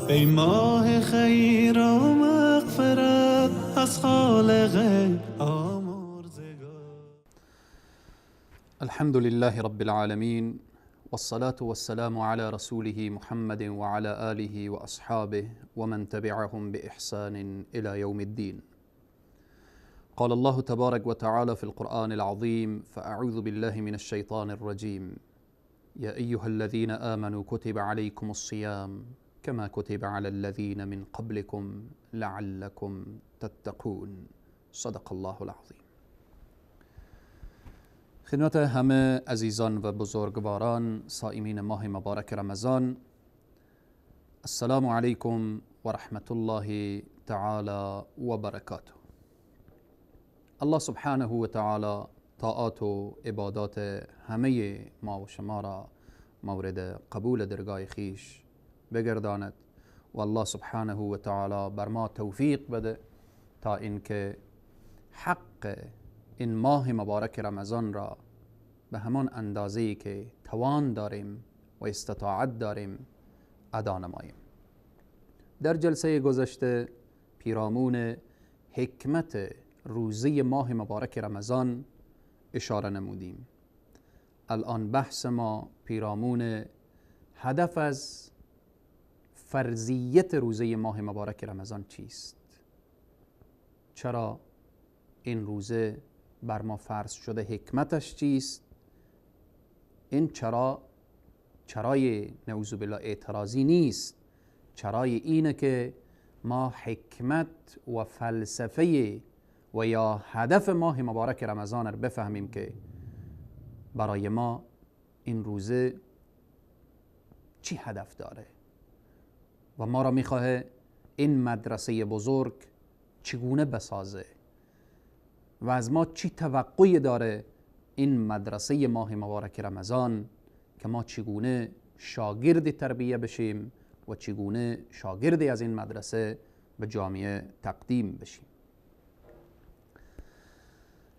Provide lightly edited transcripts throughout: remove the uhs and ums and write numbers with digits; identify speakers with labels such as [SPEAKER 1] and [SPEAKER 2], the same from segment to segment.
[SPEAKER 1] ای ماه خیر و مغفرت از خالق آمرزگار.
[SPEAKER 2] الحمد لله رب العالمين، والصلاة والسلام على رسوله محمد وعلى آله وأصحابه ومن تبعهم بإحسان إلى يوم الدين. قال الله تبارك وتعالى في القرآن العظيم: فأعوذ بالله من الشيطان الرجيم، يا أيها الذين آمنوا كتب عليكم الصيام كما كتب على الذين من قبلكم لعلكم تتقون. صدق الله العظیم. خدمت همه عزیزان و بزرگواران صائمین ماه مبارک رمضان، السلام علیکم و رحمت الله تعالی و برکاته. الله سبحانه و تعالی طاعات و عبادات همه ما و شما را مورد قبول درگاه خیش بگرداند و الله سبحانه و تعالی بر ما توفیق بده تا اینکه حق این ماه مبارک رمضان را به همان اندازه‌ای که توان داریم و استطاعت داریم ادا نماییم. در جلسه گذشته پیرامون حکمت روزه ماه مبارک رمضان اشاره نمودیم. الان بحث ما پیرامون هدف از فرضیت روزه ماه مبارک رمضان چیست؟ چرا این روزه بر ما فرض شده؟ حکمتش چیست؟ این چرای نعوذ بالله اعتراضی نیست، چرای اینه که ما حکمت و فلسفه و یا هدف ماه مبارک رمضان رو بفهمیم که برای ما این روزه چی هدف داره و ما را میخواه این مدرسه بزرگ چگونه بسازه و از ما چی توقعی داره این مدرسه ماه مبارک رمضان که ما چگونه شاگرد تربیه بشیم و چگونه شاگردی از این مدرسه به جامعه تقدیم بشیم.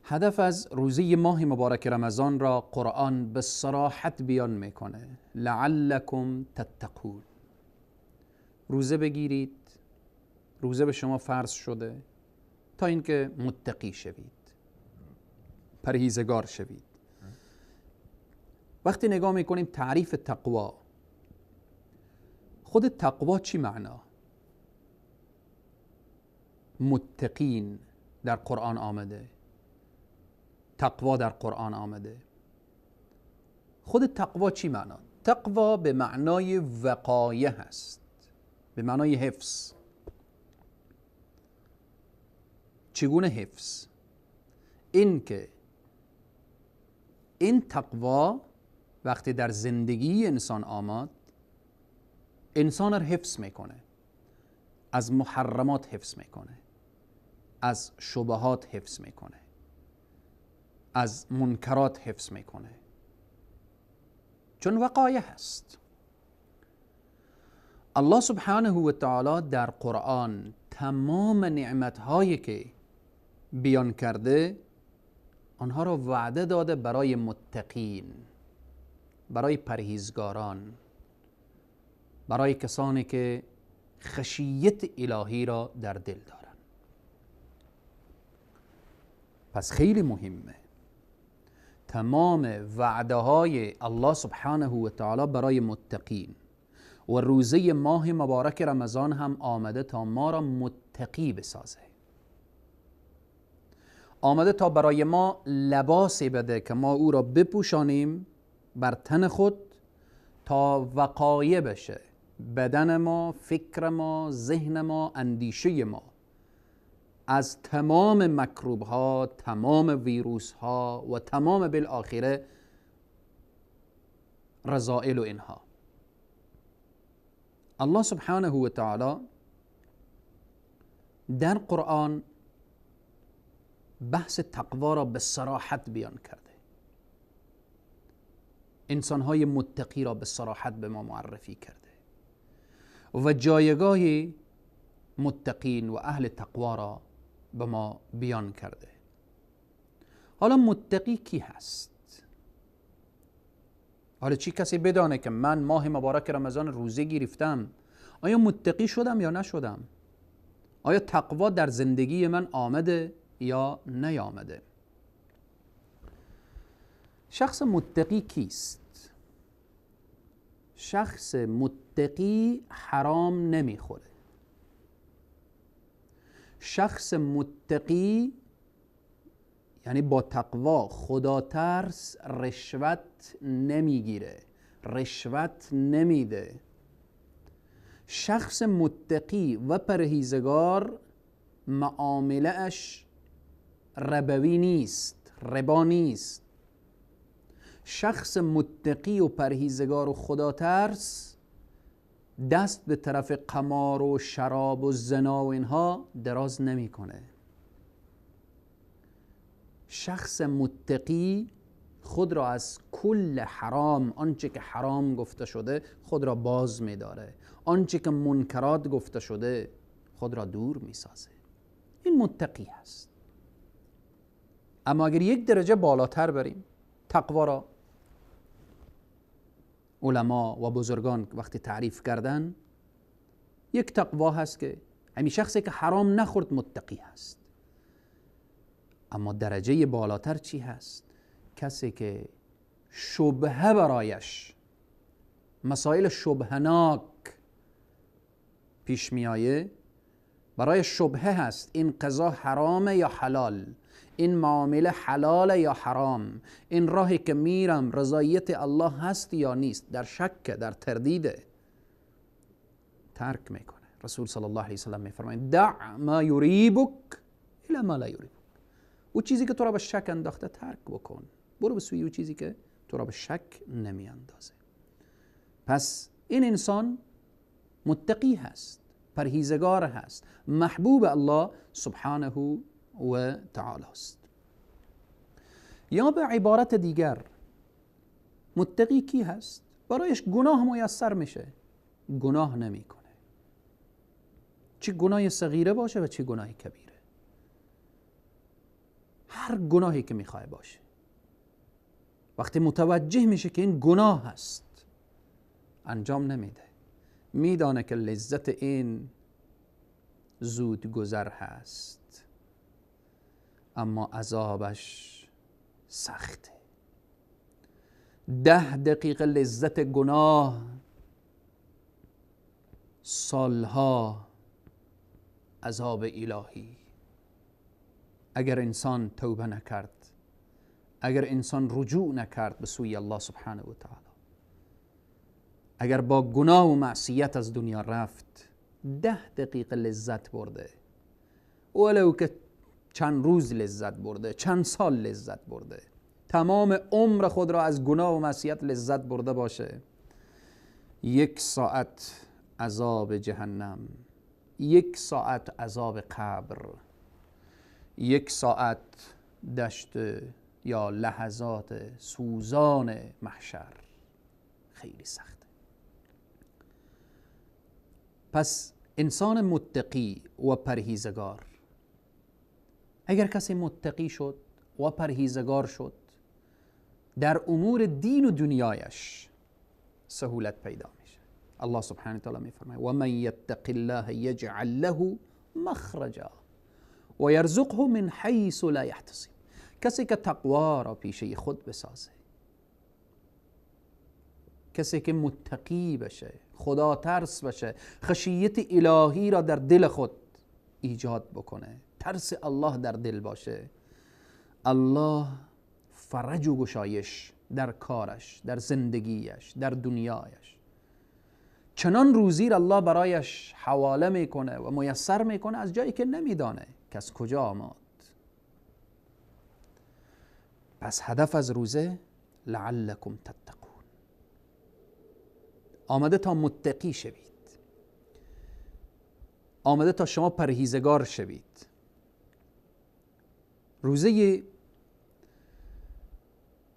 [SPEAKER 2] هدف از روزه ماه مبارک رمضان را قرآن به صراحت بیان میکنه: لعلکم تتقون. روزه بگیرید، روزه به شما فرض شده تا اینکه متقی شوید، پرهیزگار شوید. وقتی نگاه میکنیم تعریف تقوا، خود تقوا چی معنا؟ متقین در قرآن آمده، تقوا در قرآن آمده. خود تقوا چی معنا؟ تقوا به معنای وقایه هست، به معنای حفظ. چگونه حفظ؟ این که این تقوا وقتی در زندگی انسان آمد، انسان را حفظ میکنه، از محرمات حفظ میکنه، از شبهات حفظ میکنه، از منکرات حفظ میکنه، چون وقایه هست. الله سبحانه و تعالی در قرآن تمام نعمتهایی که بیان کرده آنها را وعده داده برای متقین، برای پرهیزگاران، برای کسانی که خشیت الهی را در دل دارند. پس خیلی مهمه تمام وعده های الله سبحانه و تعالی برای متقین، و روزه ماه مبارک رمضان هم آمده تا ما را متقی بسازه، آمده تا برای ما لباسی بده که ما او را بپوشانیم بر تن خود تا وقایه بشه بدن ما، فکر ما، ذهن ما، اندیشه ما از تمام مکروب ها، تمام ویروس ها و تمام بالآخره رذائل و اینها. الله سبحانه و تعالی در قرآن بحث تقوا را به صراحت بیان کرده، انسانهای متقی را به صراحت به ما معرفی کرده و جایگاه متقین و اهل تقوا را به ما بیان کرده. حالا متقی کی هست؟ حالا چی کسی بدانه که من ماه مبارک رمضان روزه گرفتم، آیا متقی شدم یا نشدم؟ آیا تقوا در زندگی من آمده یا نیامده؟ شخص متقی کیست؟ شخص متقی حرام نمیخوره. شخص متقی یعنی با تقوا، خدا ترس، رشوت نمیگیره، رشوت نمیده. شخص متقی و پرهیزگار معامله اش ربوی نیست، ربا نیست. شخص متقی و پرهیزگار و خدا ترس دست به طرف قمار و شراب و زنا و اینها دراز نمیکنه. شخص متقی خود را از کل حرام، آنچه که حرام گفته شده خود را باز می‌داره، آنچه که منکرات گفته شده خود را دور می‌سازه. این متقی هست. اما اگر یک درجه بالاتر بریم، تقوا را علما و بزرگان وقتی تعریف کردن، یک تقوا هست که همین شخصی که حرام نخورد متقی هست. اما درجه بالاتر چی هست؟ کسی که شبهه برایش، مسائل شبهناک پیش میایه، برای شبهه هست، این قضا حرامه یا حلال، این معامله حلال یا حرام، این راهی که میرم رضایت الله هست یا نیست، در شک، در تردیده، ترک میکنه. رسول صلی الله علیه وسلم میفرمایند دع ما یریبک الی ما لا یریبک. او چیزی که تو را به شک انداخته ترک بکن، برو به سوی او چیزی که تو را به شک نمی اندازه. پس این انسان متقی هست، پرهیزگار هست، محبوب الله سبحانه و تعالی است. یا به عبارت دیگر، متقی کی هست؟ برایش گناه میسر میشه، گناه نمیکنه، چه گناه صغیره باشه و چه گناه کبیره، هر گناهی که میخواه باشه، وقتی متوجه میشه که این گناه هست انجام نمیده. میدانه که لذت این زود گذر هست، اما عذابش سخته. 10 دقیقه لذت گناه، سالها عذاب الهی. اگر انسان توبه نکرد، اگر انسان رجوع نکرد به سوی الله سبحانه و تعالی، اگر با گناه و معصیت از دنیا رفت، 10 دقیقه لذت برده، ولو که چند روز لذت برده، چند سال لذت برده، تمام عمر خود را از گناه و معصیت لذت برده باشه، 1 ساعت عذاب جهنم، 1 ساعت عذاب قبر، 1 ساعت دشت یا لحظات سوزان محشر، خیلی سخته. پس انسان متقی و پرهیزگار، اگر کسی متقی شد و پرهیزگار شد، در امور دین و دنیایش سهولت پیدا میشه. الله سبحانه وتعالی میفرماید و من یتق الله یجعل له مخرجا و یرزقه من حیث لا یحتسب. کسی که تقوا را پیشه خود بسازه، کسی که متقی بشه، خدا ترس بشه، خشیت الهی را در دل خود ایجاد بکنه، ترس الله در دل باشه، الله فرج و گشایش در کارش، در زندگیش، در دنیایش، چنان روزی را الله برایش حواله میکنه و میسر میکنه از جایی که نمیدانه که از کجا آمد. پس هدف از روزه لعلکم تتقون، آمده تا متقی شوید، آمده تا شما پرهیزگار شوید. روزه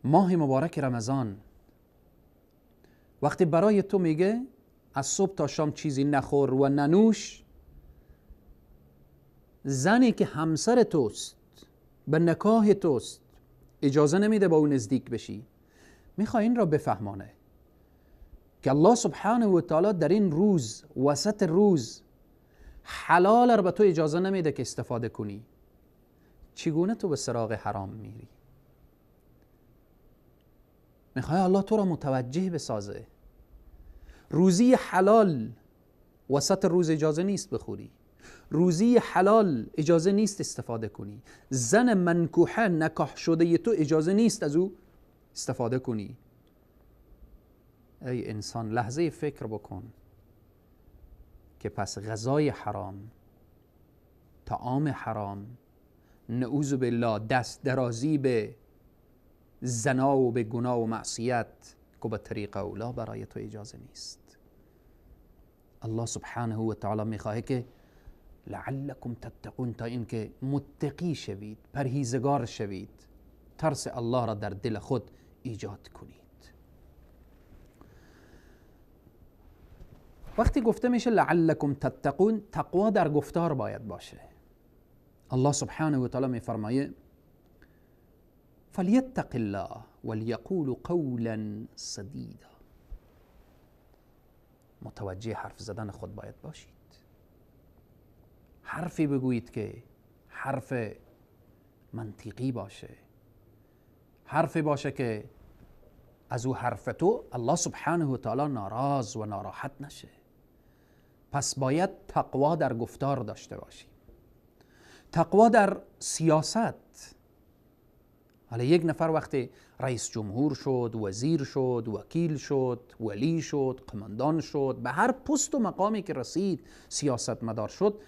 [SPEAKER 2] ماه مبارک رمضان وقتی برای تو میگه از صبح تا شام چیزی نخور و ننوش، زنی که همسر توست، به نکاح توست، اجازه نمیده با او نزدیک بشی، میخوای این را بفهمانه که الله سبحانه و تعالی در این روز، وسط روز، حلال را به تو اجازه نمیده که استفاده کنی، چگونه تو به سراغ حرام میری؟ میخوای الله تو را متوجه بسازه. روزی حلال وسط روز اجازه نیست بخوری، روزی حلال اجازه نیست استفاده کنی، زن منکوحه نکاح شده تو اجازه نیست از او استفاده کنی. ای انسان لحظه فکر بکن که پس غذای حرام، طعام حرام، نعوذ بالله دست درازی به زنا و به گناه و معصیت که به طریق اولا برای تو اجازه نیست. الله سبحانه و تعالی میخواه که لعلکم تتقون، تا اینکه متقی شوید، پرهیزگار شوید، ترس الله را در دل خود ایجاد کنید. وقتی گفته میشه لعلکم تتقون، تقوا در گفتار باید باشه. الله سبحانه و تعالی میفرمایه فلیتق الله ولیقول قولا سدیدا. متوجه حرف زدن خود باید باشید. حرفی بگویید که حرف منطقی باشه، حرفی باشه که از او حرف تو الله سبحانه و تعالی ناراض و ناراحت نشه. پس باید تقوا در گفتار داشته باشیم، تقوا در سیاست. حالا یک نفر وقتی رئیس جمهور شد، وزیر شد، وکیل شد، ولی شد، قماندان شد، به هر پست و مقامی که رسید، سیاست مدار شد،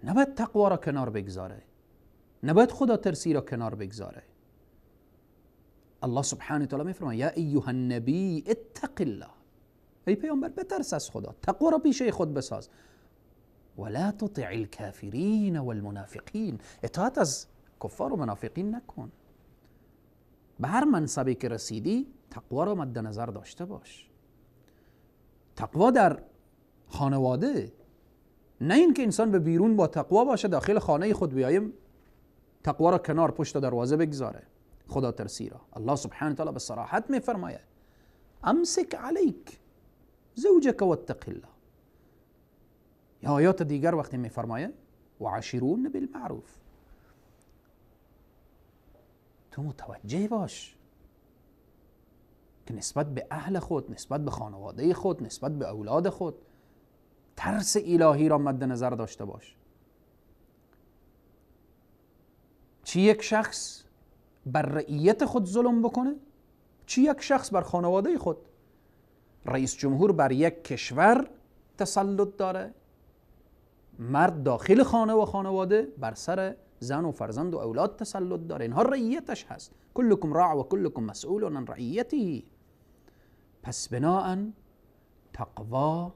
[SPEAKER 2] نباید تقوا را کنار بگذاره، نباید خدا ترسی را کنار بگذاره. الله سبحانه و تعالی میفرماید یا ایها النبی اتق الله، ای پیامبر بترس از خدا، تقوا را پیشه خود بساز. ولا تطع الكافرین والمنافقین، اطاعت از کفار و منافقین نکن. به هر منصبی که رسیدی تقوا را مد نظر داشته باش. تقوا در خانواده، نه اینکه انسان به بیرون با تقوا باشه، داخل خانه خود بیایم تقوا را کنار پشت دروازه بگذاره، خدا ترسی را. الله سبحانه و تعالی به صراحت میفرماید امسک علیک زوجک واتق الله. یا آیات دیگر وقتی میفرماید وعاشرون بالمعروف. تو متوجه باش که نسبت به اهل خود، نسبت به خانواده خود، نسبت به اولاد خود ترس الهی را مد نظر داشته باش. چی یک شخص بر رعیت خود ظلم بکنه، چی یک شخص بر خانواده خود. رئیس جمهور بر یک کشور تسلط داره، مرد داخل خانه و خانواده بر سر زن و فرزند و اولاد تسلط داره، اینها رعیتش هست. کلکم راع و کلکم مسئول عن رعیته. پس بناءً تقوا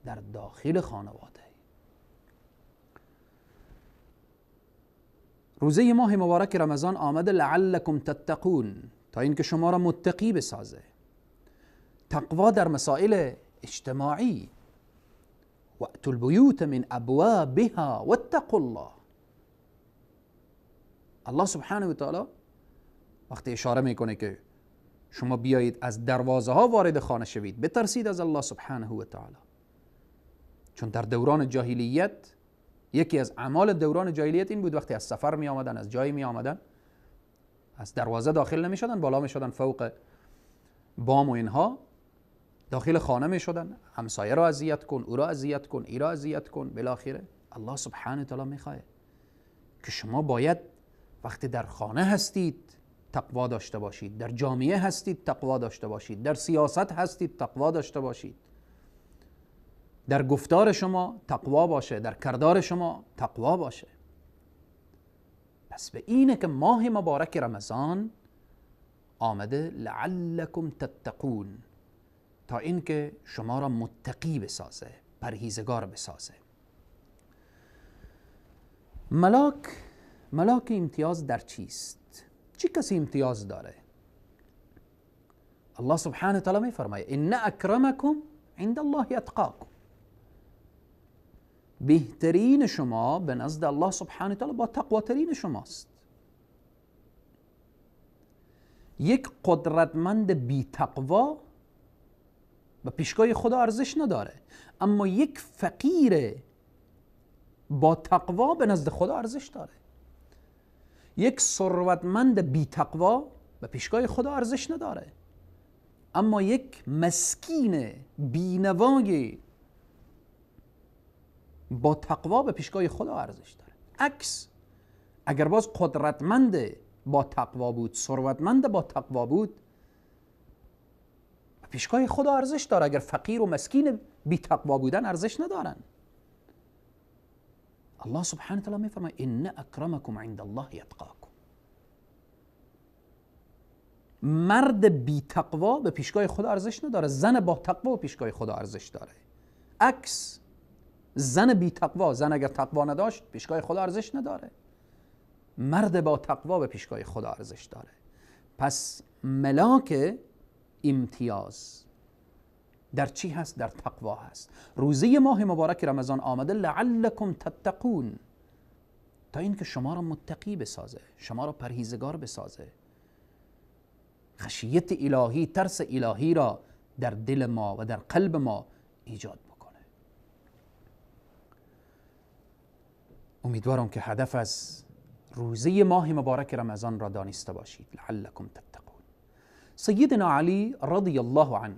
[SPEAKER 2] در داخل خانواده. روزه ماه مبارک رمضان آمده لعلکم تتقون، تا اینکه شما را متقی بسازه. تقوا در مسائل اجتماعی، وأتوا البیوت من ابوابها واتقوا الله. الله سبحانه و تعالی وقتی اشاره میکنه که شما بیایید از دروازه ها وارد خانه شوید، بترسید از الله سبحانه و تعالی. چون در دوران جاهلیت یکی از اعمال دوران جاهلیت این بود، وقتی از سفر می آمدن، از جایی می آمدن، از دروازه داخل نمی شدن، بالا می شدن فوق بام و اینها، داخل خانه می شدن، همسایه را اذیت کن، او را اذیت کن، ای را اذیت کن. بالاخره الله سبحانه و تعالی می خواه که شما باید وقتی در خانه هستید تقوا داشته باشید، در جامعه هستید تقوا داشته باشید، در سیاست هستید تقوا داشته باشید، در گفتار شما تقوا باشه، در کردار شما تقوا باشه. پس به اینه که ماه مبارک رمضان آمده لعلکم تتقون، تا اینکه شما را متقی بسازه، پرهیزگار بسازه. ملاک امتیاز در چیست؟ چه کسی امتیاز داره؟ الله سبحانه و تعالی میفرماید ان اکرمکم عند الله اتقاکم. بهترین شما به نزد الله سبحانه و تعالی با تقواترین شماست. یک قدرتمند بی تقوا به پیشگاه خدا ارزش نداره، اما یک فقیر با تقوا به نزد خدا ارزش داره. یک ثروتمند بی تقوا به پیشگاه خدا ارزش نداره، اما یک مسکین بینوای با تقوا به پیشگاه خدا ارزش داره. عکس، اگر باز قدرتمند با تقوا بود، ثروتمند با تقوا بود، به پیشگاه خدا ارزش داره. اگر فقیر و مسکین بی تقوا بودن ارزش ندارن. الله سبحانه وتعالی میفرماید ان اکرمکم عند الله اتقاکم. مرد بی تقوا به پیشگاه خدا ارزش نداره، زن با تقوا به پیشگاه خدا ارزش داره. عکس، زن بی تقوا، زن اگر تقوا نداشت پیشگاه خدا ارزش نداره، مرد با تقوا به پیشگاه خدا ارزش داره. پس ملاک امتیاز در چی هست؟ در تقوا هست. روزه ماه مبارک رمضان آمده لعلکم تتقون، تا اینکه شما را متقی بسازه، شما را پرهیزگار بسازه، خشیت الهی، ترس الهی را در دل ما و در قلب ما ایجاد بکنه. امیدوارم که هدف از روزه ماه مبارک رمضان را دانسته باشید. لعلکم تتقون. سیدنا علی رضی الله عنه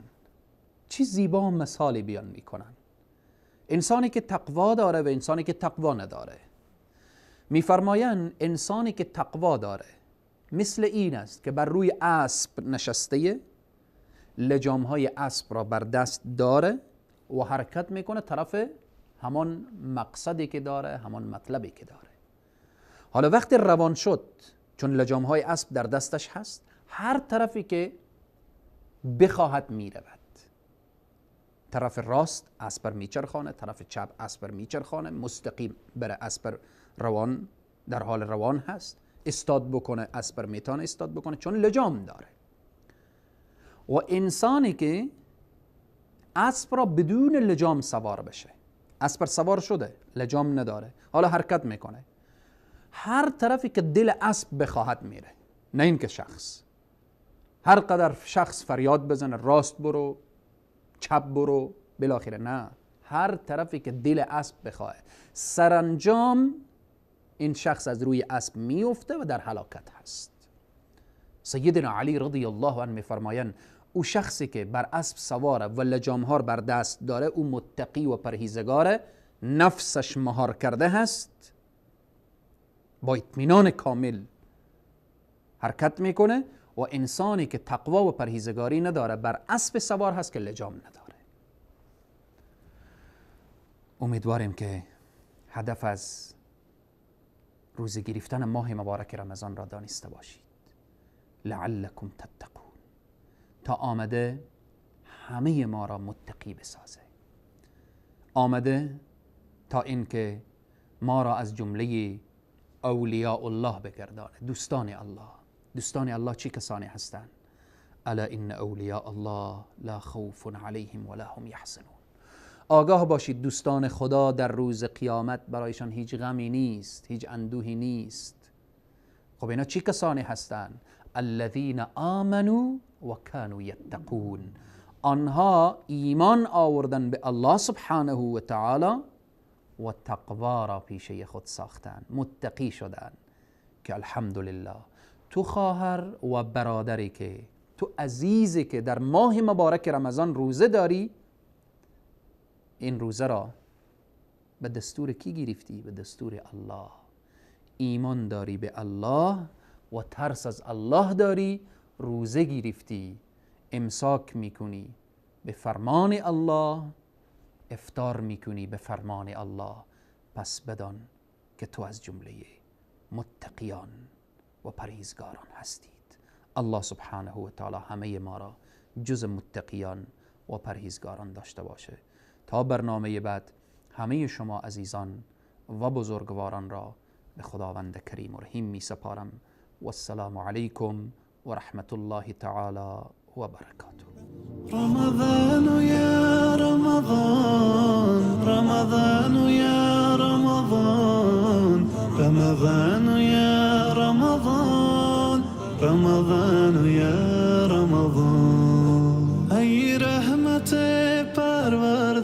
[SPEAKER 2] چه زیبا مثالی بیان میکنن. انسانی که تقوا داره و انسانی که تقوا نداره. میفرمایند انسانی که تقوا داره مثل این است که بر روی اسب نشسته، لجامهای اسب را بر دست داره و حرکت میکنه طرف همان مقصدی که داره، همان مطلبی که داره. حالا وقتی روان شد، چون لجامهای اسب در دستش هست، هر طرفی که بخواهد میرود. طرف راست اسب میچرخانه، طرف چپ اسب میچرخانه، مستقیم بره اسب روان، در حال روان هست، استاد بکنه اسب میتونه استاد بکنه چون لجام داره. و انسانی که اسب را بدون لجام سوار بشه، اسب سوار شده لجام نداره، حالا حرکت میکنه، هر طرفی که دل اسب بخواهد میره، نه اینکه شخص. هر قدر شخص فریاد بزنه راست برو چپ برو بالاخره، نه، هر طرفی که دل اسب بخواه، سرانجام این شخص از روی اسب میفته و در هلاکت هست. سیدنا علی رضی الله عنه میفرمایند او شخصی که بر اسب سواره و لجامها بر دست داره، او متقی و پرهیزگاره، نفسش مهار کرده هست، با اطمینان کامل حرکت میکنه. و انسانی که تقوا و پرهیزگاری نداره بر اسب سوار هست که لجام نداره. امیدواریم که هدف از روزه گرفتن ماه مبارک رمضان را دانسته باشید. لعلکم تتقون، تا آمده همه ما را متقی بسازه، آمده تا اینکه ما را از جمله اولیاء الله بگردانه، دوستان الله. دوستان الله چه کسانی هستند؟ الا ان اولیاء الله لا خوف علیهم ولا هم یحزنون. آگاه باشید دوستان خدا در روز قیامت برایشان هیچ غمی نیست، هیچ اندوهی نیست. خب اینا چه کسانی هستند؟ الذین آمنوا و کانوا یتقون. آنها ایمان آوردن به الله سبحانه و تعالی و تقوا را پیشه خود ساختند، متقی شدند که الحمدلله. تو خواهر و برادری که تو عزیزی که در ماه مبارک رمضان روزه داری، این روزه را به دستور کی گرفتی؟ به دستور الله. ایمان داری به الله و ترس از الله داری، روزه گرفتی، امساک میکنی به فرمان الله، افطار میکنی به فرمان الله. پس بدان که تو از جمله متقیان و پرهیزگاران هستید. الله سبحانه و تعالی همه ما را جز متقیان و پرهیزگاران داشته باشه. تا برنامه بعد همه شما عزیزان و بزرگواران را به خداوند کریم و رحیم می سپارم. و السلام علیکم و رحمت الله تعالی و برکاته.
[SPEAKER 1] رمضان یا رمضان، رمضان یا رمضان، رمضان یا رمضان، رمضان یا رمضان. ای رحمت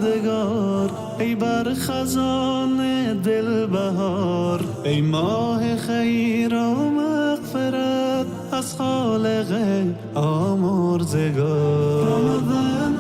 [SPEAKER 1] یادگار، ای بر خزان دل بهار، ای ماه خیر و مغفرت از خالق آمرزگار. رمضان.